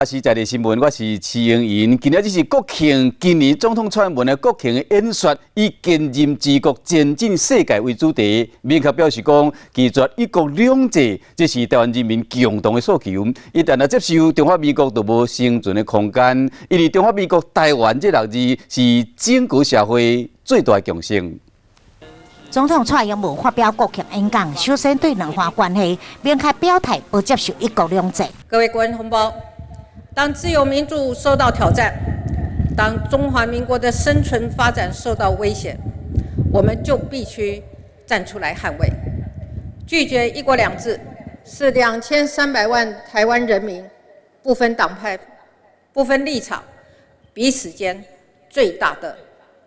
是在地新聞，我是徐英莹。今日這是國慶，今年總統蔡英文的國慶演說，以堅韌治國、前進世界為主題，明確表示講，拒絕一國兩制，這是台灣人民共同的訴求。一旦若接受中華民國，就無生存的空間。因為中華民國台灣這六字是整個社會最大的共識。總統蔡英文發表國慶演講，首先對兩岸關係明確表態，不接受一國兩制。各位國人同胞，當自由民主受到挑戰，當中華民國的生存發展受到威脅，我們就必須站出來捍衛。拒絕一國兩制，是2300萬台灣人民不分黨派、不分立場，彼此間最大的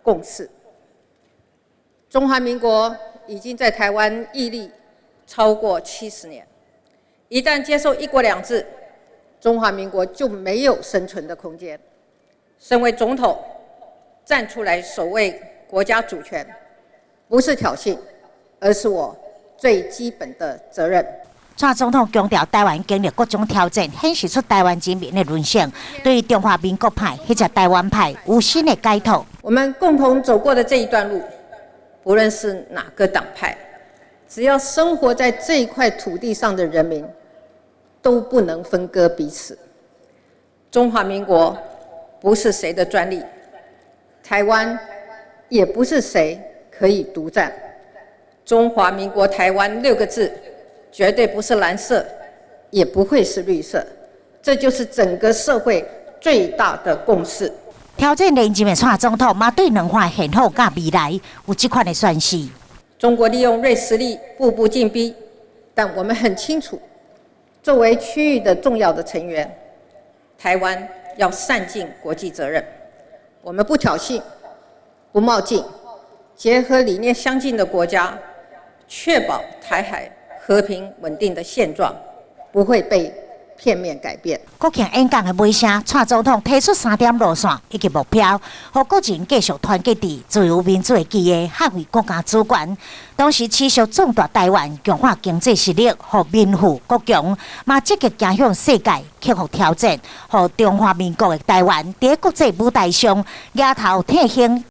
共識。中華民國已經在台灣屹立超過70年，一旦接受一國兩制，中華民國就沒有生存的空間。身為總統，站出來守衛國家主權，不是挑釁，而是我最基本的責任。蔡總統強調，台灣經歷各種挑戰，顯示出台灣人民的韌性，對中華民國派或者台灣派有新的解脫。我們共同走過的這一段路，不論是哪個黨派，只要生活在這一塊土地上的人民，都不能分割彼此。中華民國不是誰的專利，台灣也不是誰可以獨佔。中華民國台灣六個字，絕對不是藍色，也不會是綠色，這就是整個社會最大的共識。挑戰連任的蔡總統嘛，對兩岸現況佮未來有這款的宣示。中國利用銳實力步步進逼，但我們很清楚，作為區域的重要的成員，台灣要善盡國際責任。我們不挑釁，不冒進，結合理念相近的國家，確保台海和平穩定的現狀不會被片面改變。國慶演講的尾聲，蔡總統提出三點路線以及目標，予國人繼續團結佇自由民主的基地，捍衛國家主權。同時持續壯大台灣，強化經濟實力，予民富國強，嘛積極走向世界，克服挑戰，予中華民國的台灣佇國際舞台上抬頭挺胸。